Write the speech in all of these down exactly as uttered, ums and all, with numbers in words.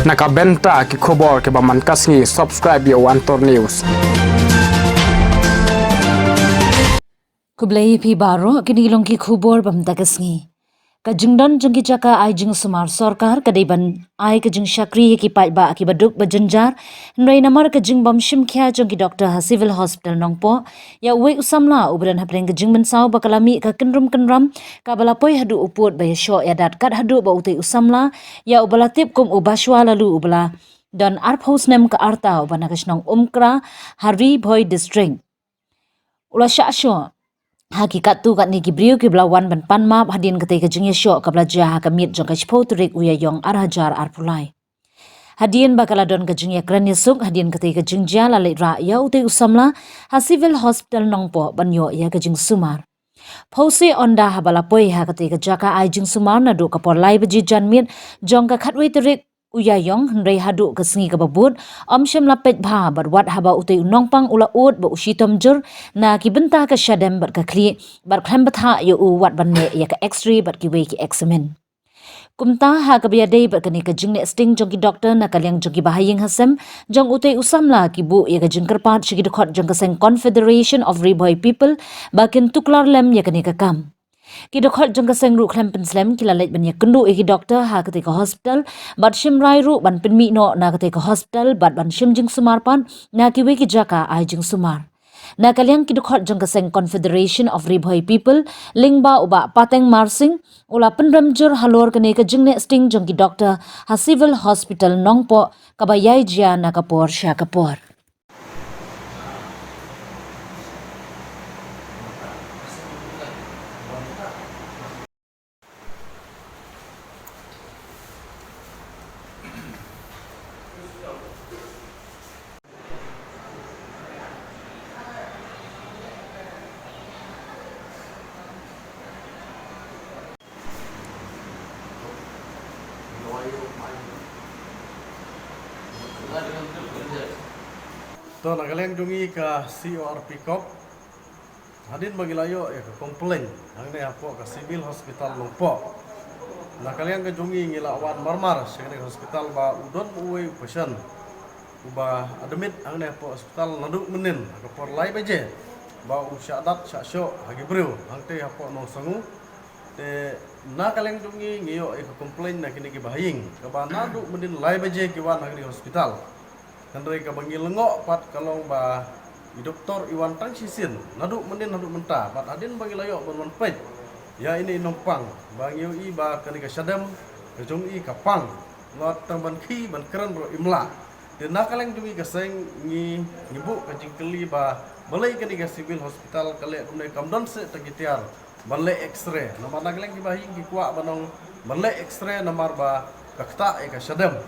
Na ka bynta ki khubor kiba man ka sngi, subscribe ïa u Antor News. Khublei ïa phi baroh, kine ki long ki khubor ba mynta ka sngi. Ka jingdon jong ki jaka ai jingsumar sorkar ka dei ban ai ka jingshakri ïa ki paidbah kiba duk ba jynjar. Hynrei namar ka jingbym shim khia jong ki doktor ha Civil Hospital Nongpoh, ïa uwei u samla uba don hapdeng ka jingmynsaw ba ka la mih ka kynrum kynram, kaba la poi haduh u pud ba ïashoh ïadat kat haduh ba utei u samla, ïa uba la tip kum u Bashwa Lalu uba la don arphew snem ka rta, uba na ka shnong Umkra ha Ri Bhoi District, u la shah shoh ha ki katto katne ki briew kiba la wan ban pan map hadien katei ka jingïashoh kaba la jia ha ka miet jong ka shiphew tarik u Ïaïong ar hajar arphew lai. Hadien ba ka la don ka jingïakren ïasuk hadien katei ka jingjia, la leit rah ïa utei u samla ha Civil Hospital Nongpoh ban ïoh ïa ka jingsumar. Phewse ynda haba la poi ha katei ka jaka ai jingsumar naduh ka por lai baje janmiet jong ka khatwei tarik u Ïaïong, hynrei haduh ka sngi kaba bud ym shym la peit bha bad wat haba utei u nongpang u la ud ba u shitom jur na ki bynta ka shadem bad ka khlieh, bad khlem bthah ïa u wat ban neh ïa ka X-ray bad kiwei ki examine. Kumta ha kaba ïadei bad kane ka jingneh sting jong ki doktor, na ka liang jong ki bahaïing hasem jong utei u samla ki buh ïa ka jingkyrpad sha ki dkhot jong ka seng Confederation of Ri Bhoi People ba kin tuklar lem ïa kane ka kam. Ki dkhot jong ka seng ruh khlem pynslem ki la leit ban ïakynduh ïa ki doktor ha katei ka hospital bad shim rai ruh ban pynmih noh na katei ka hospital bad ban shim jingsumar pat na kiwei ki jaka ai jingsumar. Na ka liang ki dkhot jong ka seng Confederation of Ri Bhoi People, lyngba u Bah Pateng Marsing, u la pynrem jur halor kane ka jingneh sting jong ki doktor ha Civil Hospital Nongpoh kaba ïai jia na ka por sha ka por. To, na ka liang jong ngi ka C O R P Corp, hadien ba ngi la ïoh ïa ka complaint hangne hapoh ka Civil Hospital Nongpoh, na ka liang ka jong ngi ngi la wan marmar sha kane ka hospital ba u don uwei u patient uba admit hangne hapoh hospital naduh mynnin ha ka por lai baje, ba u shah dat shah shoh ha ki briew hangtei hapoh Nongsngew. Te na ka liang jong ngi ngi ïoh ïa ka complaint na kine ki bahaïing kaba naduh mynnin lai baje ki wan ha kane ka hospital. Hynrei kaba ngi lyngngoh pat ka long ba i doktor i wan tang shisien naduh mynnin haduh mynta, bad hadien ba ngi la ïoh ban wan peit ïa ine i nongpang ba ngi ïohi ba kane ka shadem ka jong i ka pang, la tang ban khie ban kren ruh im lah. Te na ka liang jong ngi ka seng ngi, ngi buh ka jingkylli ba balei kane ka Civil Hospital ka leh kumne, kam don seh tang ki tiar ban leh X-ray. Namar na ka liang ki bahaïing ki kwah ban ong ban leh X-ray namar ba ka ktah ïa ka shadem.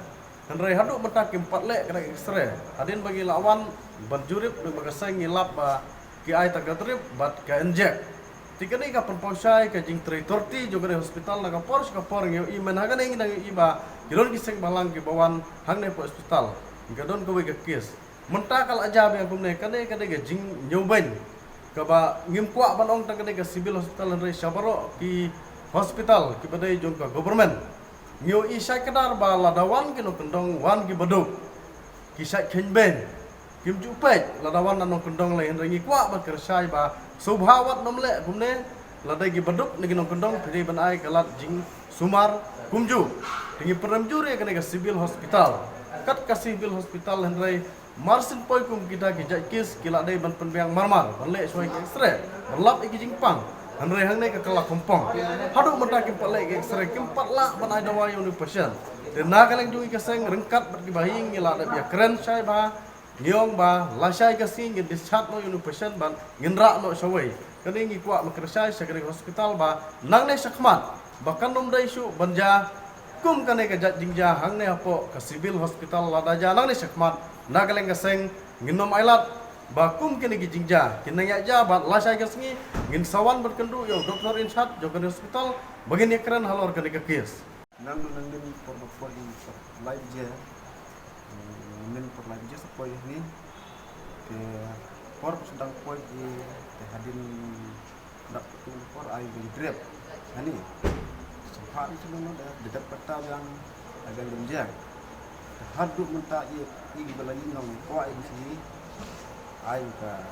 Hynrei haduh mynta kim pat leh kane ka X-ray. Hadien ba ngi la wan ban jurip, ba ka seng ngi lap ba ki ai tang ka drip bad ka inject. Te kane ka pynpaw shai ka jingtrei torti jong kane hospital, na ka por sha ka por ngi ïohi, mynta ha kane ngi dang ïohi ba ki don ki seng bhalang kiba wan hangne hapoh hospital. Ngi ka don kawei ka case. Mynta ka la jia biang kumne, kane ka dei ka jingñiewbeiñ kaba ngim kwah ban ong tang kane ka Civil Hospital hynrei sha baroh ki hospital kiba dei jong ka government. Ngi ïohi shai kdar ba lada wan ki nongkyndong wan kiba duk, ki shait kheiñ beiñ, kim ju peit lada wan na nongkyndong lei. Hynrei ngi kwah ban kren shai ba sngewbha wat nym leh kumne, lada kiba duk ne ki nongkyndong phi dei ban ai ka lad jingsumar kumjuh. Te ngi pynrem jur ïa kane ka Civil Hospital, kat ka Civil Hospital hynrei mar syn poi kum kita ki jait case ki la dei ban pynbiang marmar, ban leh shuwa ki X-ray, ban lap ïa ki jingpang. Hynrei hangne ka kylla kongpong, haduh mynta kim pat leh ki X-ray, kim pat lah ban ai dawai ïa une u patient. Te na ka liang jong ngi ka seng ryngkat bad ki bahaïing ngi la dep ïakren shai ba ngi ong ba lashai ka sngi ngin discharge noh ïa une u patient bad ngin rah noh shawei. Kane ngi kwah ban kren shai sha kane ka hospital ba nangne shakhmat ba kan ym dei shuh ban jia kum kane ka jait jingjia hangne hapoh ka Civil Hospital. Lada jia nangne shakhmat, na ka liang ka seng ngin nym ailad ba kum kine ki jingjia kin nang ïa jia, bad lashai ka sngi ngin sa wan ban kynduh ïa u doktor in charge jong kane hospital ba ngin ïakren halor kane ka case. Nang du nang din por ba poi por lai baje, mm, min por lai baje sa poi ni. Te por ba sdang poi ki te hadien dap tu por ai bi drep. Ani. Sa pha ni tu no da, da dap kata yang, yang dum je. Haduh mynta i, i ba la ïeng nong kwah i shi ai ka, ah,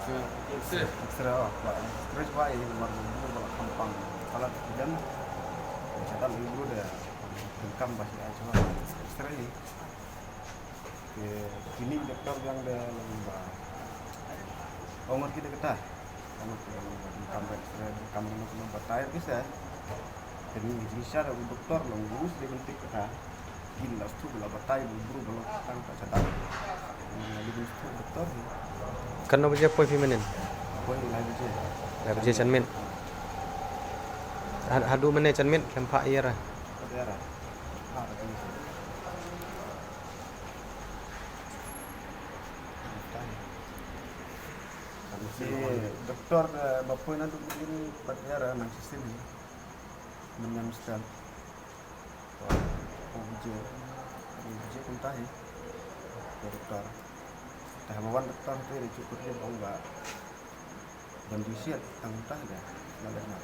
X-ray. X-ray, oh, kwah X-ray, kwah i namar ba u ba la kham pang palat ki jan. Shadap i bru da, kam ba shi ai shuwa X-ray. Ke kini doktor biang da long ba ong ki da kata. Ong ki da long ba kam ba X-ray, kam ba long ba tai ki sa. Kini jingshisha da u doktor long u sdei ban tip kata. Kin la stu ba la batai ba u bru ba long tang ka shadap. Kin la stu doktor hi. Katno baje poi phi mynnin? Poi lai baje. Lai baje janmiet. Had-, haduh mynne janmiet khlem phah ïa ra. Phah ïa ra. Phah ïa ra. Doktor, eh, ba poi naduh mynnin pat ïa ra nang shisien hi. Mynne mynstep. Ko bije, ko bije kumta hi. Ko doktor. Te haba wan doktor te dei shu kut ïa ong ba ban jingshiat tang kumta hi da. Ba leh ma.